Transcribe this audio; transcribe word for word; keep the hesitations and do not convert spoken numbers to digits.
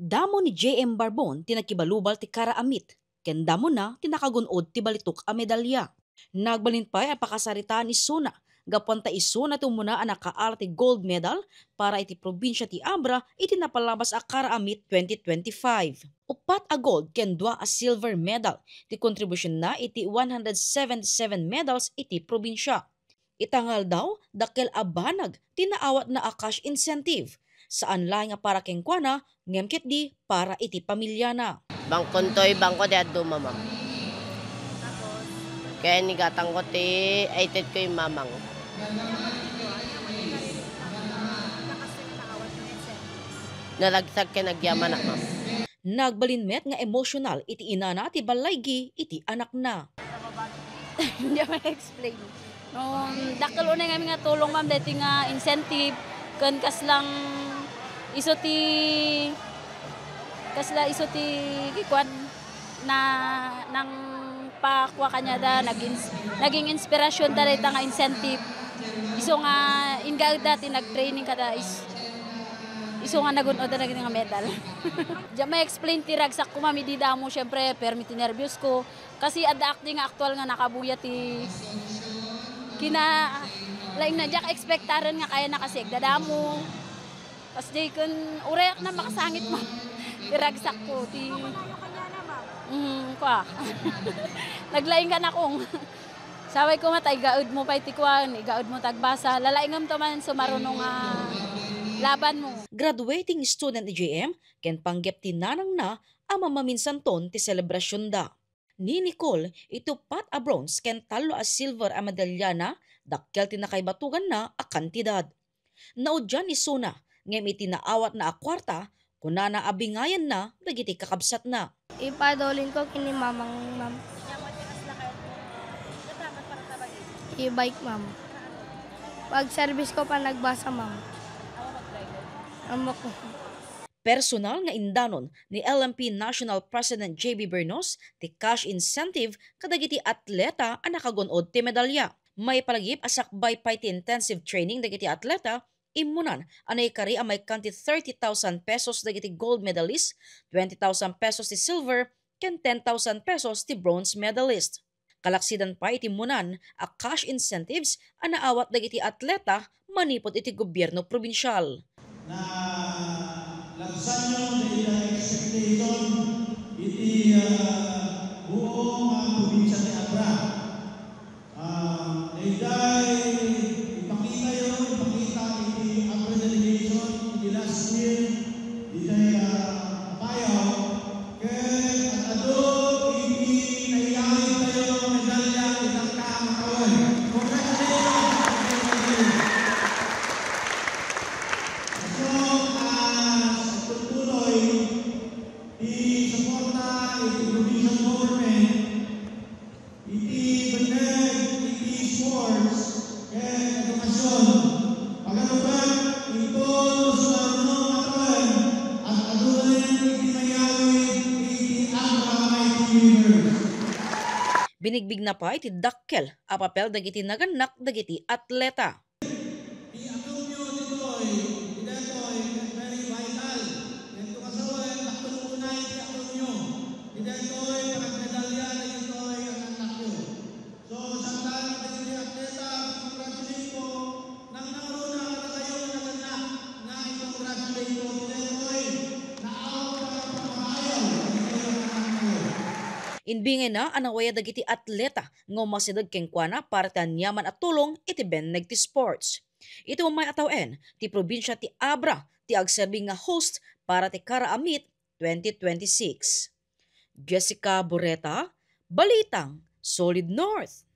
Damo ni J M Barbon ti nakibalubal ti karaamit, ken damona ti nakagun-od ti balitok a medalya. Nagbalin pay a pakasaritaan isuna, gapuan ta isuna ti umuna a nakaala ti gold medal para iti probinsia ti Abra iti napalabas a karaamit twenty twenty-five. Uppat a gold ken dua a silver medal ti kontribusionna iti one hundred seventy-seven medals iti probinsia. Ita nga aldaw, dakkel a banag ti naawatna a cash incentive, saan laeng nga para kenkuana, ngem ketdi para iti pamiliana. Bangkonto, ibangko ti adduma, ma'am. Tapos? Kaya inigatangko ti, ay, itedko imamang. Nalagsak ken agyamanak, ma'am. Nagbalin met nga emosyonal iti inana ti balaygi iti anakna. Hindi man explain. No, dakkel unay ngamin nga tulong, ma'am, daytoy nga incentive, ken kaslang isu ti, kasla isu ti kikuan na nangpakua kaniada, naging, naging inspirasyon ta dayta nga incentive. Isu nga inggaedda ti nagtraining kada is-, isu nga nagun-od dagiti nga medal. Diak ma-explain ti ragsakko, ma'am, idi damo, syempre, permi ti nerbios ko. Kasi adda ak di nga aktual nga nakabuya ti kina-, laeng na diak expectaren nga kayana kasi agdadamo. Kas di kun urayak na makasangit mo. Ti ragsakko, ti, mm, kwa. Naglaing ka na kung. Saway ko mata, igaud mo pay ti kwan, igaud mo tagbasa. Lalaingem to man sumaruno nga laban mo. Graduating student ni J M, ken panggep ti nanangna a mamaminsanton ti selebrasyonda. Ni Nicole, iti uppat a bronze ken tallo a silver a medalyana, dakkel ti nakaibatuganna a kantidad. Naudian ni Suna, ngem iti naawatna a kuarta, kunana a bingayanna dagiti kakabsatna. Ipadulin ko ken ni mamang, ma'am. I-bike, ma'am. Pag-service ko pa nagbasa, ma'am. Amo ko. Personal nga indanon ni L M P National President J B Bernos ti cash incentive kadagiti atleta a nakagun-od ti medalya. Maipalagip a sakbay pay ti intensive training dagiti atleta, immunan a naikari a maikkan ti thirty thousand pesos dagiti gold medalist, twenty thousand pesos ti silver, ken ten thousand pesos ti bronze medalist. Kalaksidan pay iti immunan a cash incentives a naawat dagiti atleta manipud iti gobierno probinsial. Nalabsanyo dayta expectation iti, ah, buong, ah, probinsia ti Abra. Ah, dayta ipakitayo, ipakita iti Abra delegation iti last year, dayta, ah, Apayao, ket ad-adu iti naiyawidtayo nga medalya iti dayta nga tawen. Congratulations! Kasano a tultuloy ti suporta iti provincial government iti benneg iti sports ken edukasyon. Pagarupak, inton sumarno nga tawen, ad-adunen iti naiyawid iti Abra Mighty Weavers. Binigbigna pay ti dakkel a papel dagiti nagannak dagiti atleta. Ti atumyo ditoy, ti daytoy ket very vital. Ket no kasawen, dakkel unay ti atumyo. Ti daytoy panagmedalya dagitoy a nannakyo. So, saan dagiti atleta, congratulate ko. Nangnangruna kadatayo nga nagannat nga i-congratulate ko. Ti daytoy, naawat ka pagmamayo. Dagitoy a nannakyo. Imbingayna a nawayaw dagiti atleta nga umasideg kenkuana para ti aniaman a tulong iti benneg ti sports. Iti umay a tawen, ti probinsia ti Abra ti agserbi nga host para ti Kara a Meet twenty twenty-six. Jessica Boreta, Balitang Solid North.